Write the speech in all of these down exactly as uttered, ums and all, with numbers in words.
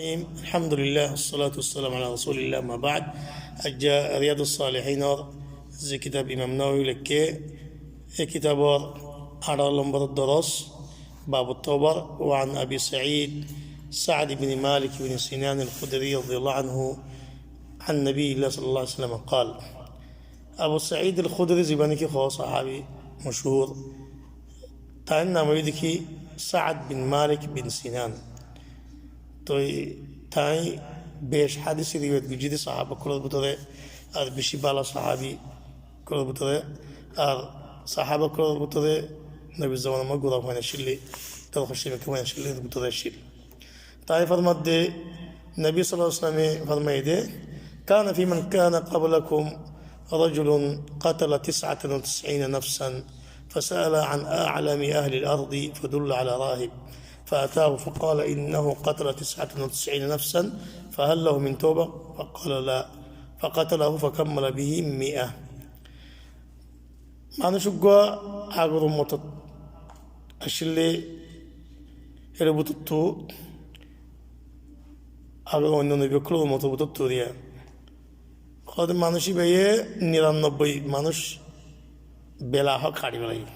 الرحيم. الحمد لله والصلاة والسلام على رسول الله، أما بعد. Aijja Riyadus Salihinor ze kitab Imam Nawawi lekké, e kitabor añçáro lombor doros, باب التوبة. وعن أبي سعيد سعد بن مالك بن سنان الخدري رضي الله عنه عن نبي الله صلى الله عليه وسلم قال. Abu Said al-Khudri, ziba niki hoó sahabi mochúr, tañr nam óilde ki Saad bin Malik bin Sinan. Toi tañí bec hádis riwayat goijjé de sahaba ókkolor bútore, ar beci bála sahabi ókkolor bútore, ar sahaba ókkolor bútore nobir zomanar mazé gura fuain accíl, dor hoccí fuain accíl, bútore accíl. Tañí formadde, Nobi sallallahu alaihi wasallame formaiyé de, كان فيمن كان قبلكم رجل قتل تسعة وتسعين نفسا فسأل عن أعلم أهل الأرض فدل على راهب فأتاه فقال إنه قتل تسعة وتسعين نفسا فهل له من توبة؟ فقال لا، فقتله فكمل به مئة. Manúic uggúa agor ummotot accíl de, ér bútottu, agor oinno nobi ókkolor ummotor bútottu diya. Hoóde manúic íbaye niranobboi manúic bela hók haçi félaiye.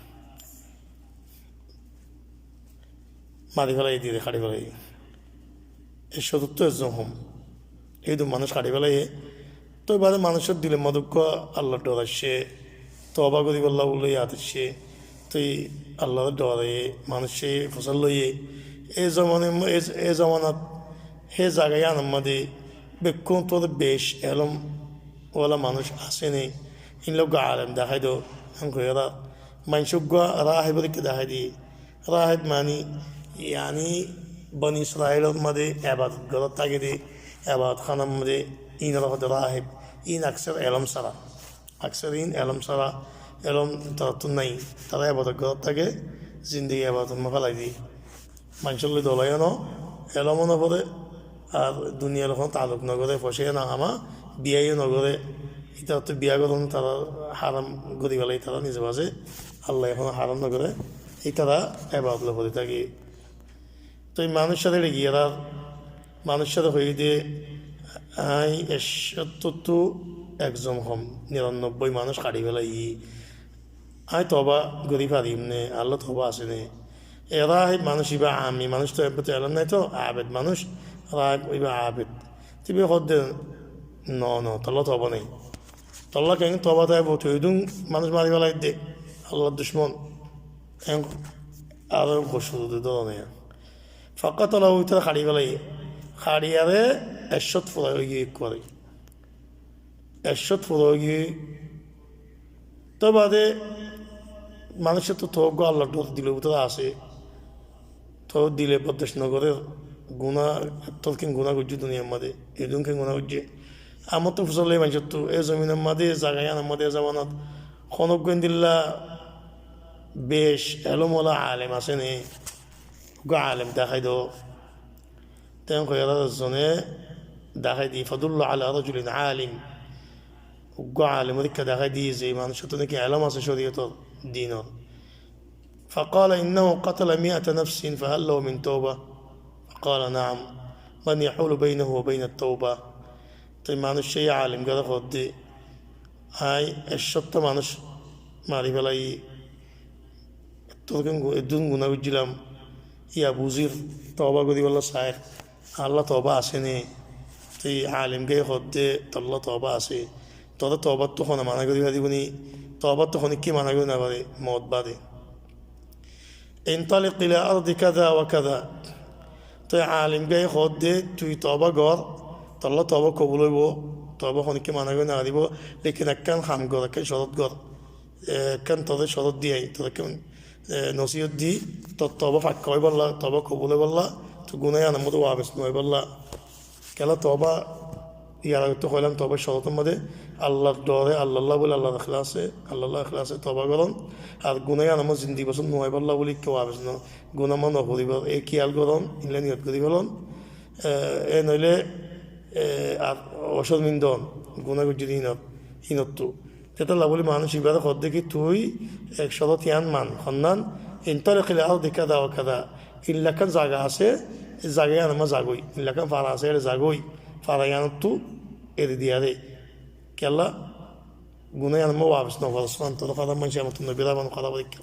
Mari félaiye, dile haçi félaiye. Ekcóttu ezzon hom. Édun manúic haçi félaiye. Toi bade manúicor dilor mazé uggúa Allar dhor aiccé, toba goríbolla buli yad aiccé. Toi Allar dhore manúice fusár loiye. E zomanar mo-, e, e zomanat hé zaga yíanor mazé bekkúnottu bec elóm wala manúic asé né? Ín lói uggúa alem dahái do, en hoiyóre manúic uggúa rahib ikká dahái diyé. Rahib mani, yani, Bani Israilor mazé ebadot gorót táke de, ebadot hánar mazé, ínore hoó de rahib. Ín aksar elóm sára. Aksar ín elóm sára, elóm tarattú nái. Tara ebadot gorót táke, zindigi ebadot mazé félai diyé. Manúicor loi dolai yó no, elóm ó no fore, ar duniyar loi honó taaluk no goré, foicá yó no hama, biya yó no goré. Ítarattú biya gorón tara háram gorí félaiye, tara nize bazé, Allah e honó háram no goré. Ítara ebadot loi fori táke. Toi manúic sáre giyé ar manúic sáre hoiyé de, añí ekcóttu ekzon hom, niranobboi manúic haçi félaiyi. Añí toba gorí farim né, Allar toba asé né? E rahib manúic íba ami manúic to, ebbe to elóm nái to, abed manúic, rahib íba abed. Toi íba hoó de, no, no, tolla toba nái. Tolla keén toba táibo, tui edún manúic mari félai de, Allar ducmon. En aró hoó cúru de dóro né. Faqatalahu, ítare haçi félaiye. Haçiyaré ekcót fura ói giyé ekkuare. Ekcót fura ói giyé. Toi bade manúic to, to uggúa Allar dhor dilor bútore asé. To dile bordac no goré, guná, ettór keén guná goijjé duniyar mazé, edún keén guná goijjé. Amottú fusár loiye manúicottu, e zominor mazé, zaga yíanor mazé, e zomanat honó uggúa endilla bec elóm wala alem asé né? Uggúa alem dahái do. Te en hoiyóre ezzone dahái diyé, fadulla ala rajulin alim. Uggúa alim ikká dahái diyé, ze manúicottu náki elóm asé córiyotor, dinor. Faqala innahu qatala mi'ata nafsin fahal lahu min tawba? Faqala na'am, man yahulu baynahu wa bayna tawba. Toi manúice alim gare hoó de, añí ekcót manúic mari félaiyi, ettór keén gu-, edún guná goijjílam, yá buzír, toba goríbolla sair, Allar toba asé né? Toi alim gare hoó de, tolla toba asé. Tore tobattú hone mana gorí faribó né? Tobattú honikká mana gorí no fare, moot bade. Intaliq ila ardi kada wa kada. Toi alim gare hoó de, tui toba gor, tolla toba kobul óibo, toba honikká mana gorí no faribó, lekin ekkán ham gor, ekkán corot gor. E, ekkán tore corot diyé, tore ekkán, e, nosiyot di, tor toba fakka óibolla, toba kobul óibolla, tui guná yíanor mazé wafes no óibolla. Kiyólla toba, yar age to hoilam, toba corotor mazé Allar dore, Allalla buli, Allar ekhlase, Allalla ekhlase toba goron. Ar guná yíanor mazé zindigi bosór no óibolla buli kiyé wafes no, guná mazé no foribo, e kiyal goron, ílla niyot gorí felon. E, e noile, e, ar ocorminda on, guná goijjí de hínor, hínottú. Tétolla buli manúic ibáre hoó de ki, tui ek corot yián man, honnán, intaliq ila ardi kada wa kada. Ílla ekkán zaga asé, Zaga yíanor mazé zagói, illa ekkán fara asé, ére zagói, fara yíanottú eri diyaré. Kiyólla? Guná yíanor mazé wafes no foros, fán toóu hotá maincé, amar toóu nobir aban hotá bolikká.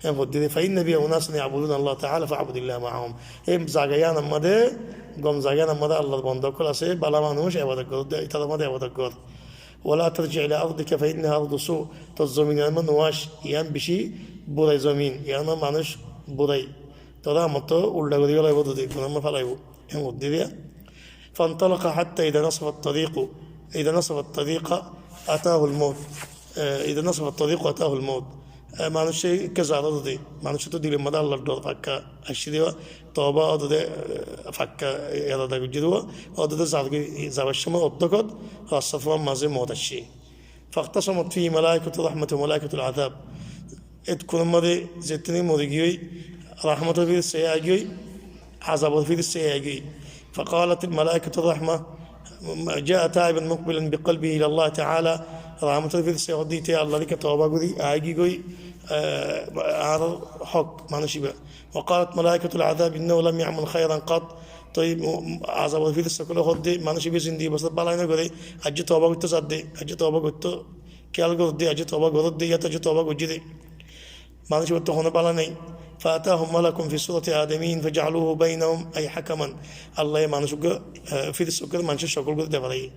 Hé hoddé de, فإن بي أناسا يعبدون الله تعالى فاعبد الله معهم. Hé zaga yíanor mazé, gom zaga yíanor mazé Allar bonda ókkol asé, bála manúic ebadot goródde, ítarar mazé ebadot gor. ولا ترجع إلى أرضك فإنها أرض سوء. Tor zomin yíanor mazé no aic, yían bicí burai zomin, yíanor mazé manúic burai. Toré amottú ulda gorí félaibo, dudi gunámma félaibo. Hé hoddé de. فانطلق حتى إذا نصف الطريق، إذا نصف الطريق أتاه الموت. Eh, إذا نصف الطريق أتاه الموت. Eh, manúic ekká zaró dudi, manúic ottu dilor mazé Allar dor fakka aiccé de, toba ódde, eh, fakka erada goijjé de, ódde zargói, zabar cómot oddókot rasta fúar mazé mout aiccé. فاختصمت فيه ملائكة الرحمة وملائكة العذاب. Ettunor mazé zettún mori giyói, rahmotor firista aigiyói, azabor firista aigiyói. فقالت ملائكة الرحمة: جاء تائبا مقبلا بقلبه إلى الله تعالى. Rahmotor firista hoddé ite Allar ikká toba gorí aigiyói, eh, ar hók manúic ibá. وقالت ملائكة العذاب: إنه لم يعمل خيرا قط. Toi, um, azabor firista ókkole hoddé manúic ibá zindigi bosót bálai no goré, aijjó toba goittó sadde, aijjó toba goittó, kiyál goródde, aijjó toba goródde, yáto aijjó toba goijjé de. Manúic ibáttu honó bála nái. فأتاهم ملك في صورة آدمي فجعلوه بينهم أي حكما. Allaye manúic uggwá, eh, firista uggwá manúicor cókol gorí defarai.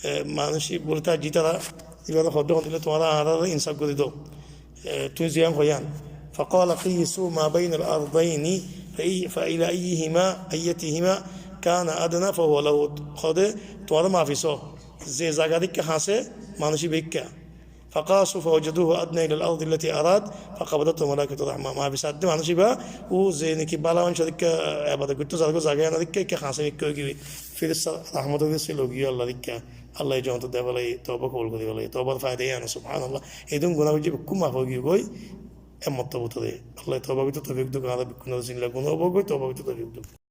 Eh, manúic ibá bóle, ítara ibáre hoddé, hoddé tuáñra añáráre insaf gorí do. Eh, tuñí ziyán hoó yían. فقال: قيسوا ما بين الأرضين فإي-، فإلى أيهما، أيتهما كان أدنى فهو له. Hoó de, tuáñra mafi só. Ze zaga de ikká hañsé, manúic ibá ikká. فقاسوا فوجدوه أدنى إلى الأرض التي أراد فقبضته ملائكة الرحمة. Mafi sadde manúic ibá, ó ze niki bála manúicor ikká ebadot goittó zargói zaga yían de ikká, ikká hañsé ikká óigiyói. Firista, rahmotor firista loi giyói Allar ikká. Allaye jon ottu defélaiye, toba kobul gorí félaiye, tobar faida yían, subhanallah. Edún guná goijjé, bekkún maf óigiyói goi, e mottor bútore. Allaye toba goittóu toufik douk, añára bekkúnore zilla guná óibo goi, toba goittóu toufik douk.